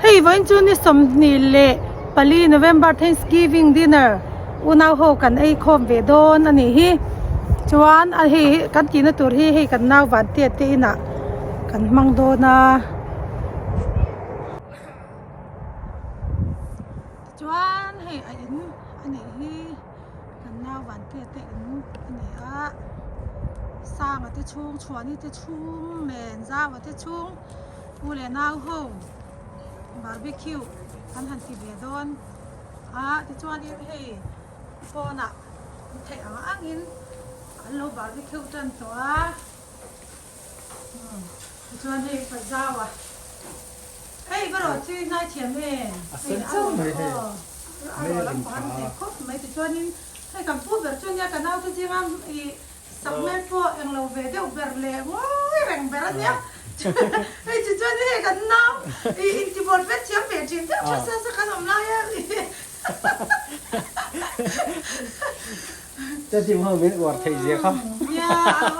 Hei vawiin chu ni 24 November Thanksgiving dinner unau ho kan ei khawm ve dawn a nih hi. Chuan a hei hi kan tihna tur hi hei kan nau vantia te inah kan hmang dawn a. Tichuan hei a in a nih hi. Kan nau vantia te in a ni a, Sanga te chhung, Chhuani te chhung nen Zaua te chhung u leh nau ho barbecue an han ti ve dawn a, tichuanin hei pawnah an theih ang angin an lo barbecue tan tawh a. Tichuan hei pa zau a, hei va rawh chu i hnai thiam em? A sen chauh mai hei. A rawh lam pang an thei khawp mai. Tichuanin hei kan pu ber chu nia ka naute zinga i sakhmel pawh englo ve deuh ber leh ngawi reng ber a nia. Hei tichuanin hei kan nau i intibawl pet thiam ve thin deuh tha sa sa kan awm lai a. Chatim ho min uar theih zia kha. Nia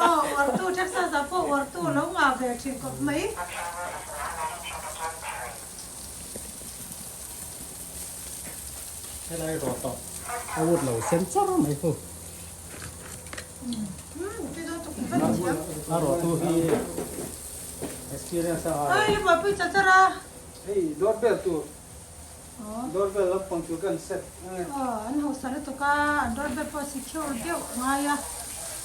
aw uartu Texas ah pawh uartu lo ngah ve thin khawp mai. Helai rawh tawh a ut lo sen char mai khu. A rawh tu hi experience a. Ai le buaipui char char a. Hei doorbell tur. Doorbell lampang chu kan set ang e. Aw, an hausa lutuk a, an doorbell pawh secure deuh a ngai a,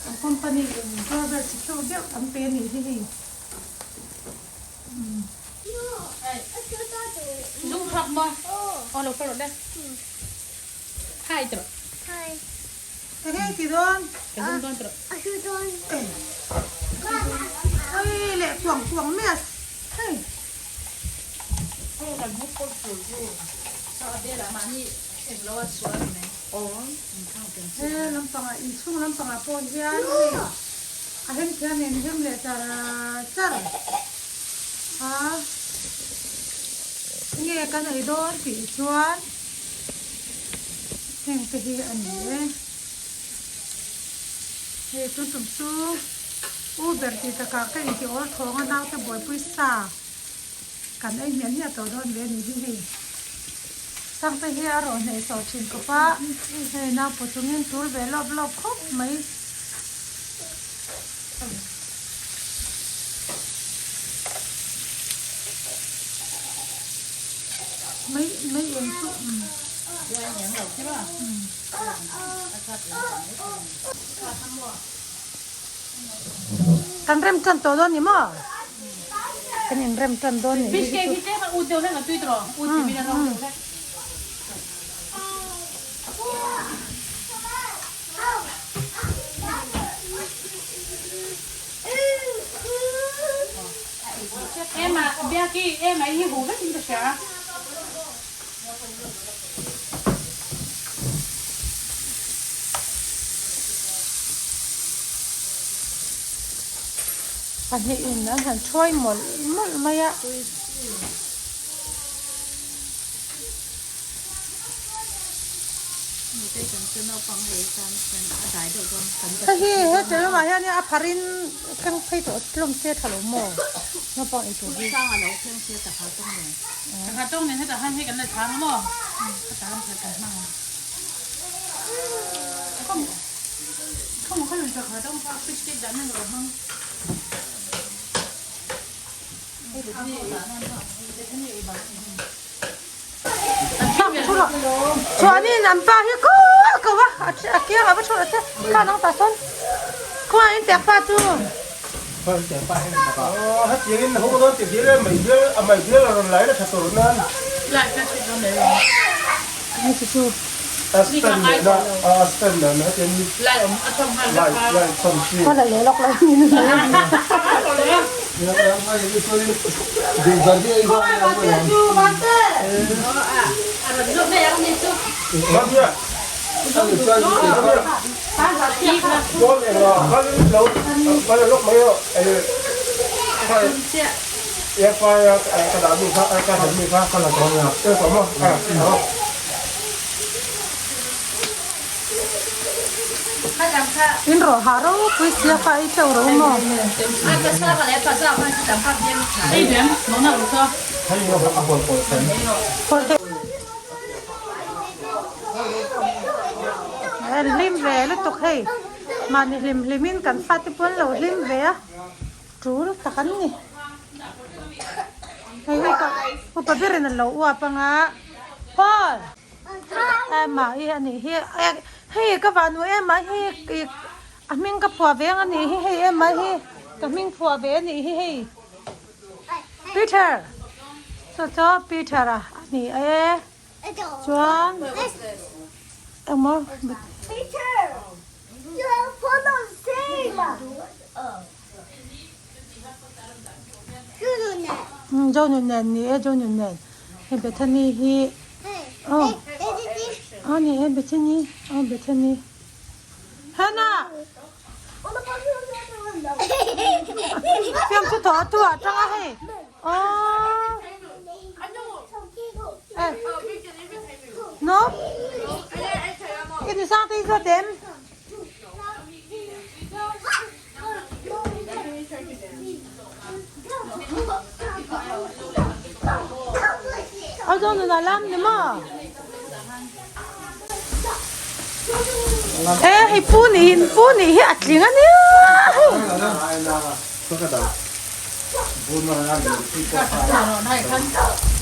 an company in doorbell secure deuh an pe a nih hi hei. Zung thak maw? Aw lo kal rawh le. Hai ti rawh. Ka heng ti dawn. Ka zung dawn ti rawh. Oi leh kuang kuang mai a hei. He lampangah inchhung lampangah pawh hian hei a hem thiam in hem leh char char a enge kan ei dawn tih chuan heng te hi a ni e hei tun tum chu u ber tih takah ka intih awl thawng a naute buaipui sa. Kan ei hmiah hmiah tawh dawn ve a nih hi hei. Sangte hi a rawh hneh sawh thin khawp a, hei naupaw chungin tul ve lawp lawp khawp mai. Mai mai eng chu umm. Kan rem tan tawh dawn ni maw? Kan in rem tan dawn ni. Fish cake hi tlem a ut deuh hlek a tui tawh ut tih min a rawng deuh hlek. Em a Biaki em a i hi hu vek in ka hria a. Pahnihin an han thuai mawlh mawlh mai a. Hei hi heti lamah hian a pharin thleng phei tawh hlawm se tha lo maw naupang eitur hi. Sangha tawng nen hetah han hei kan la chhang a maw? Hetah han thei kan hmang ang. Khawng kha rawn sangha tawng kha fish cake dah nan ka lo hmang. Chuanin an pa hi khaw ko a, a kiang a va thu che kha nang tah sawn khuangin tek pa chu. In rawh hah ropui sia kha ei teuh ro maw? An hlim ve lutuk hei mahni hlim hlim in kan fate pawh an lo hlim ve a tul tak an ni hei upa upa berin a lo uap anga Paul Emma hi a nih hi hei ka vahnu Emma hi ih a hming ka phuah ve ang a nih hi hei Emma hi ka hming phuah ve a nih hi hei. Peter saw chu Peter a a ni e chuan engmaw Jonun nen ni e Jonun nen hei Bethany hi aw a ni e Bethany aw Bethany Hannah. Fiamthu tawh a tu ah tang a hei aww eh no i ni sang te i zawt em a zawng nunah lam ni maw. E hei pu nih in pu nih hi a tling a nia hei.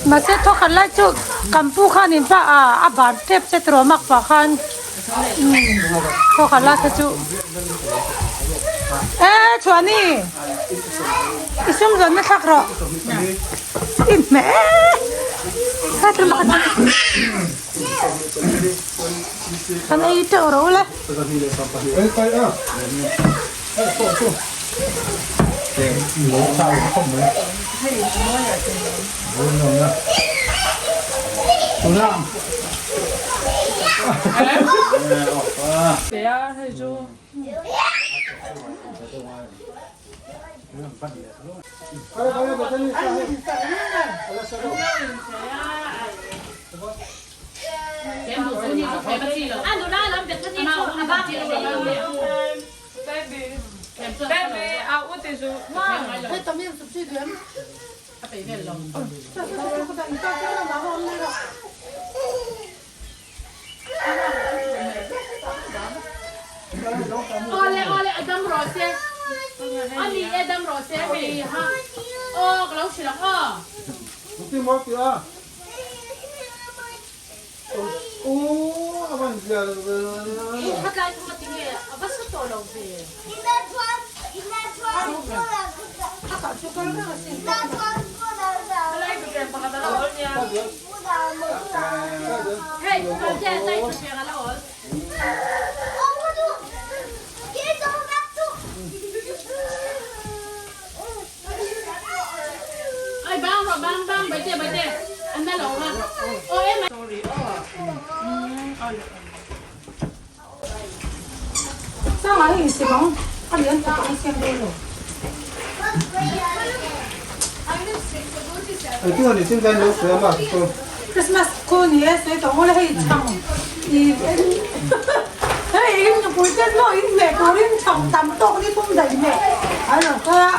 Mahse thawkhat lai chu kan pu khan in pa a a ban tep che tawh mak pah khan thawkhat lai kha chu e chhuani i sum zawn na thlak rawh i hmeh e. Kan ei teuh ro le. Sangah hi insi bang a lian tak a siam dawn lo. Christmas khu ni e sawi tawh ngawt a hei chhang i hei in nupui ten maw in hmeh turin chhang tam tawk ni thum daih hmeh an rawn kal a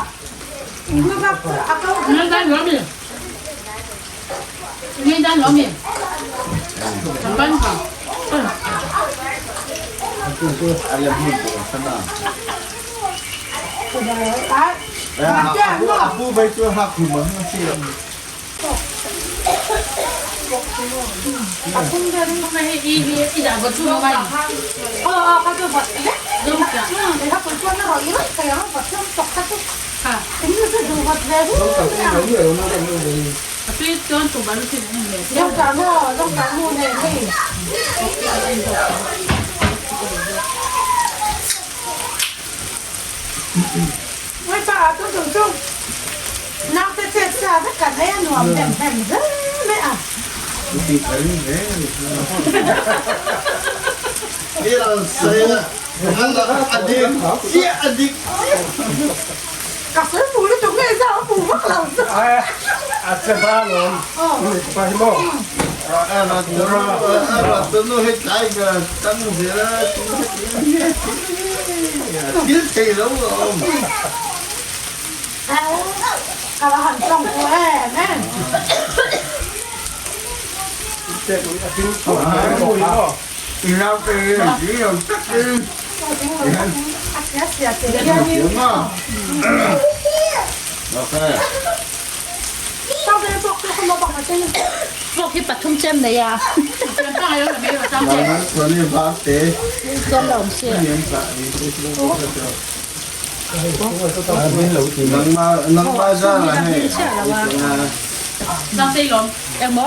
in hma bak chu a ko Thil thei lo awm. Ka la han tawng pawh em em. I nau te hi lo takin. A sia sia te hianin. Vawk hi pathum chem nei a. Chem la awm si. Engmaw?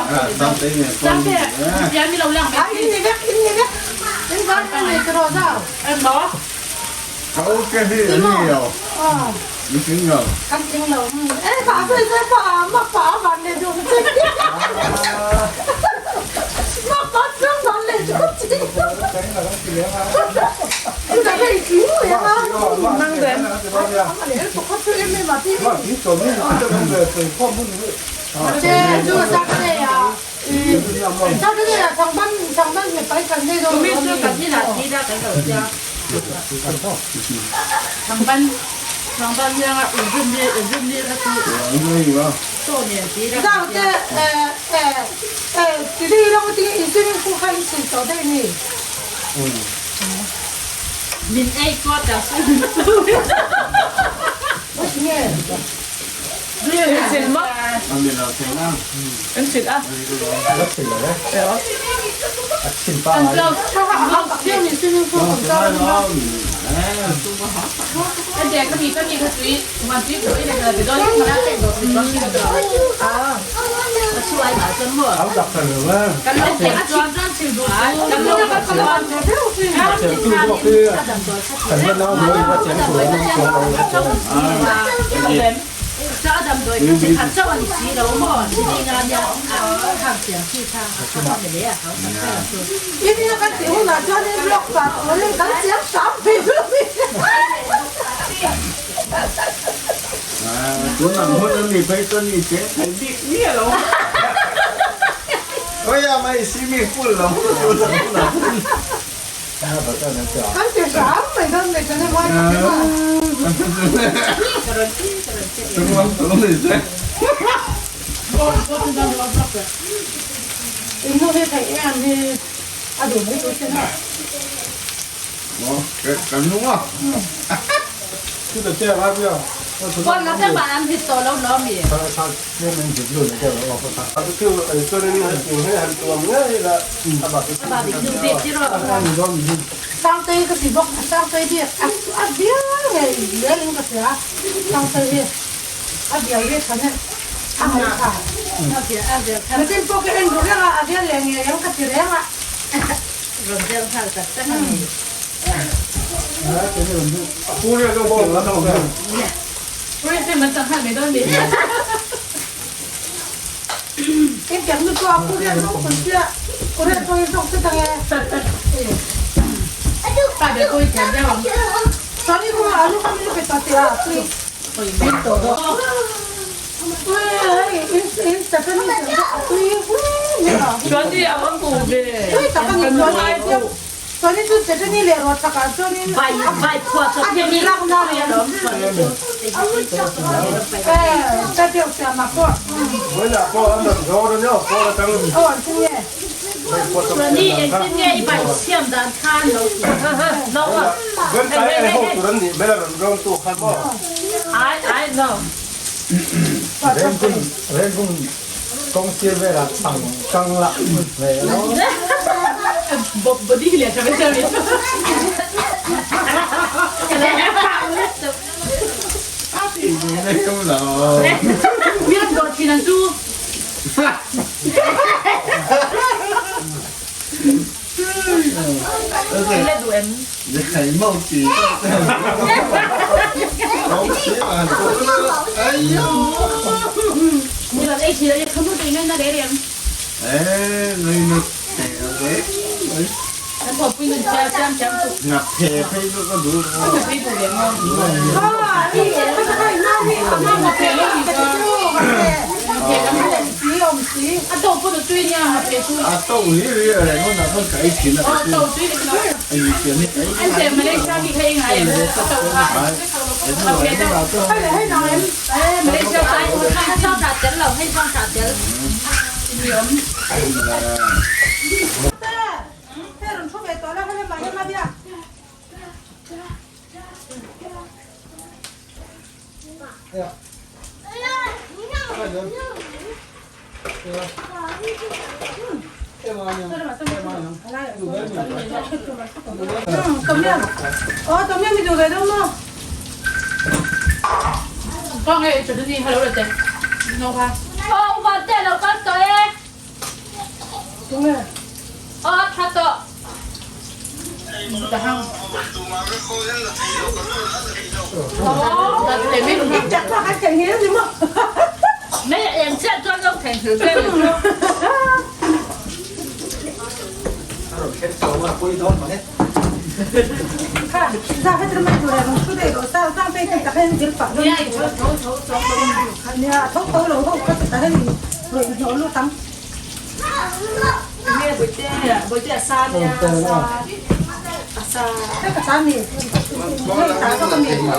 Engmaw? Kan tling lo. E pa se se pa ma pa van le du chi. Ma pa chang van le du chi. Tu da hei tling le ha. Mang den. Min ei kuat ta su. Tunah hmun an ni phei chuan mi cheng thei bik miah lo. Khawiah mah i swimming pool lo tunah hmunah hmun. Sangtei ka ti bawk a, Sangtei hi a bial ngei bial in ka hria, Sangtei hi a bial hi tha nen a ngaih tha. Machine pawh ka en duh reng a, a bial leh ngei ang ka ti reng a. In piak nu chu a Korean rawng pui sia, Korean pawh hi zawk che dang e. Chuan i kawngah alu kha min pe ta teh a, tui. Tui hei in in Japanese ang bawk a tui hle a. Tui tak a ni chuan Chuan in chu Japanese leh rawh chakah chuan in a hming lakna rih a lawm. Ka deuh siam ah pawh. Aw an thing nge. Tui awm si. A to pawh chu tui nia ha pe chu. A to hi ri a reng hunah khan ka ei thin a Aw to tui ka ti lo. Ei pian hi ka ei. An che Malaysia mi kha ei ngai em a to kha. A pe to. Hei le hei nang em. Eh Malaysia Ai hei zawng tah tel lo hei zawng tah tel. Tui awm. Hei rawn thu ve tawh la hei lamah hian a bia. Aw Vante lo kal tawh e. Aw tha tawh.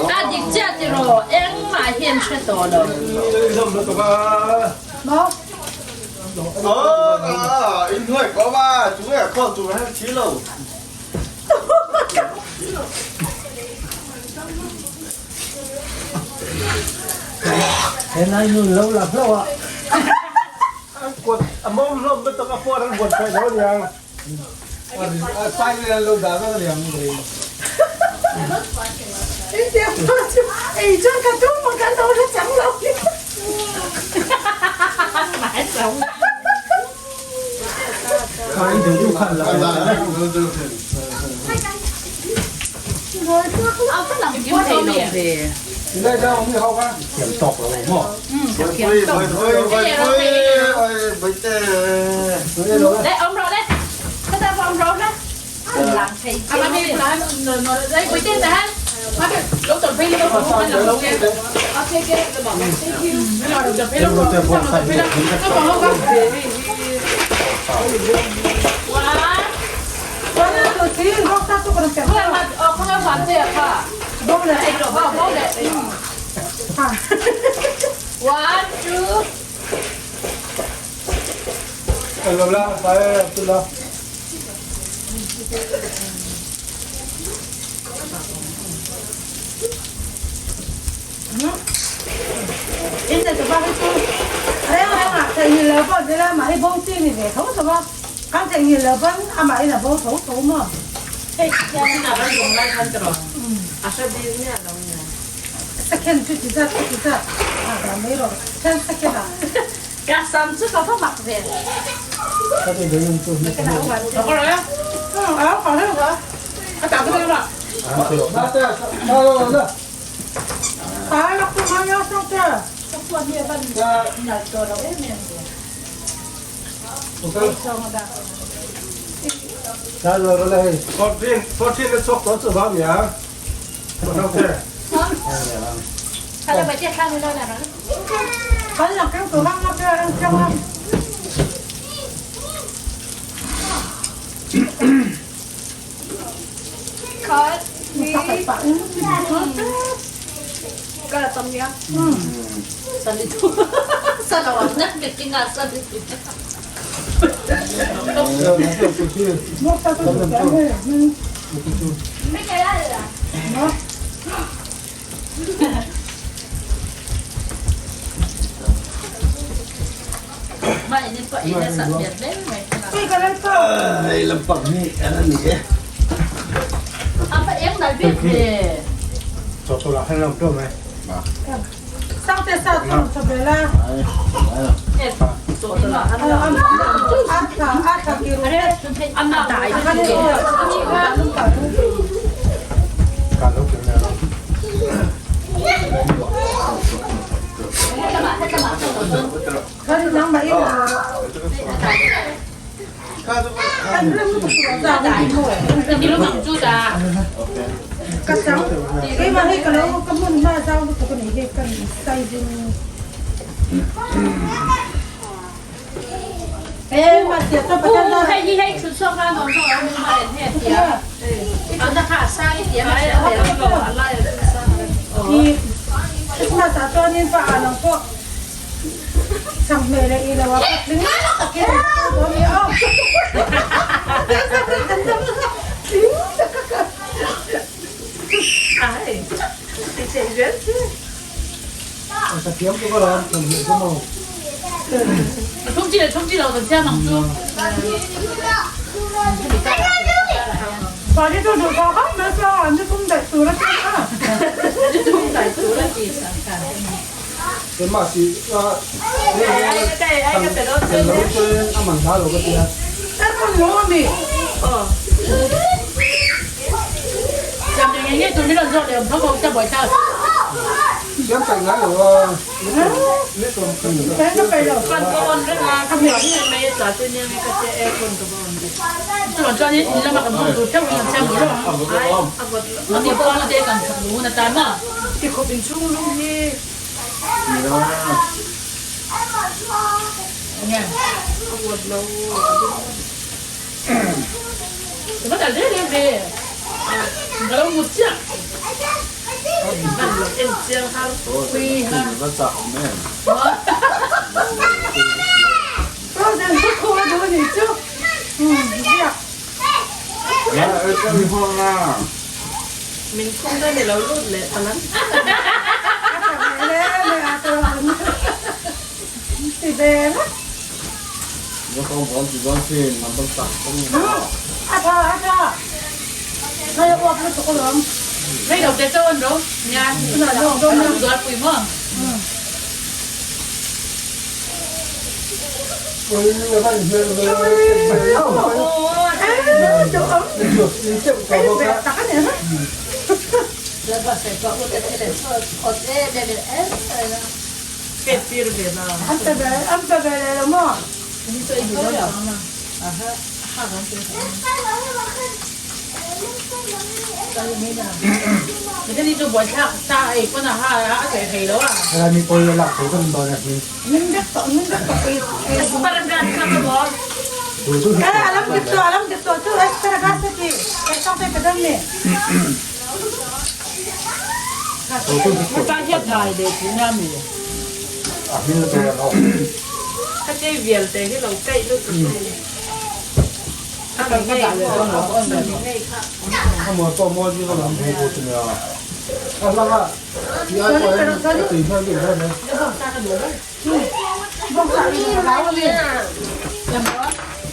A dik chiah tiraw engmah hi an hre tawh lo. An kut a mawm hlawm lutuk a phone an buat theih lo aniang. A silent an lo dah vek aniang ri. India pa chu ei chuan ka tum a kan lo hre chang lo hi. Ka sam chu ka va mak ve. Hei hi hei thut chhuak a nuam zawk a awm a en hei tia a kha a sang i tia Christmas ah chuanin pa ah lo pawh chang hmeh leh ilo ah pawh tling takin an kal dawn nia aw. Tling taka ka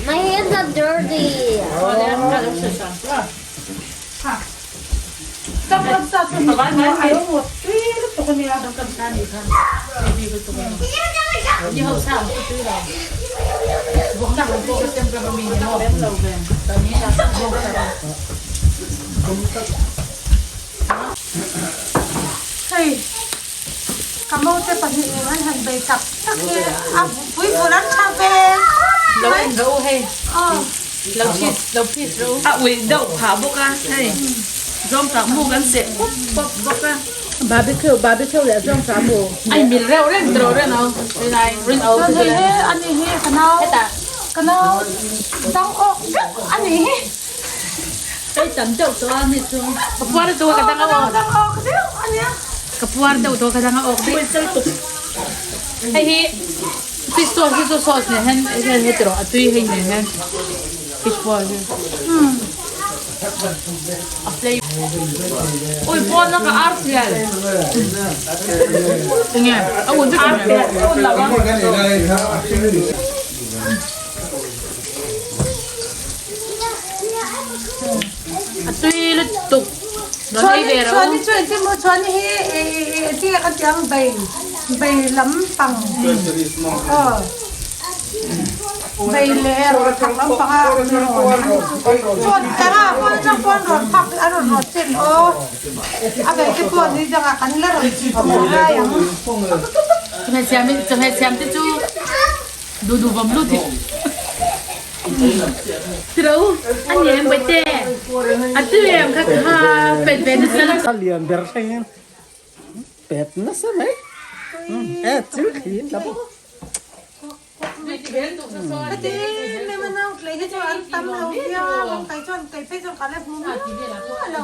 My hands are dirty. Hei ka mo te pahnih an han bei tak tak hi a pui vul an tha ve Lo en ro hei lo phit lo phit ro A ui deuh phah bawk a hei zawng tak mu kan seh pawp pawp bawk a. Barbecue barbecue leh zawng tak mu ai mil reuh reng tawh reng au rinai rin au Chuan hei hi ani hi ka nau ka nau dang awk vek ani hi. Hei tam deuh tawh a ni chu. Ka puar deuh ka dang a awk. Dang awk deuh ania. Ka puar deuh tawh ka dang a awk deuh. Hei hi fish sauce hi chu sauce nen hian hian heti rawh a tui hei nen hian fish ball hi. A flavor. Ui pawn a ka ar fial. Enge a un vek Ar fial a un lo a. A tui lutuk. Rawn ei ve rawh u. Chuani chu engtin maw chuani hi engtin nge kan tih ang bei bei lampang aw bei leh rawh lampang a rawn chuan eng a pawn atang pawn rawn phak a rawn rawt chin aw a bei te pawh ni dangah kan la rawn ngai ang. Chawhmeh siam chawhmeh siam te chu duh duh vawm lut hi. Tiro a ni em baite a tui em kha kha pet ve nasa la. A lian ber thleng in pet nasa mai e chil thli in tla bawk. Heti em em a nau tlei hi chu an tam lo viau ang kei chuan kei phei chuan ka la hmu miah lo.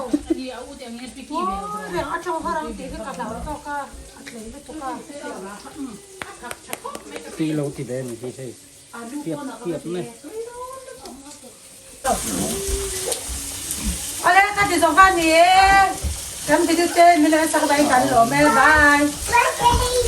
Ngawi reng a tawng har ang tih hi ka hlau tawk a, a tlei lutuk a. Tui lo ti ve ni hi hei fiap fiap mai. Awle ka ti zawng kha ni e, kan video te min lo en sak avangin kan lawm e, bye.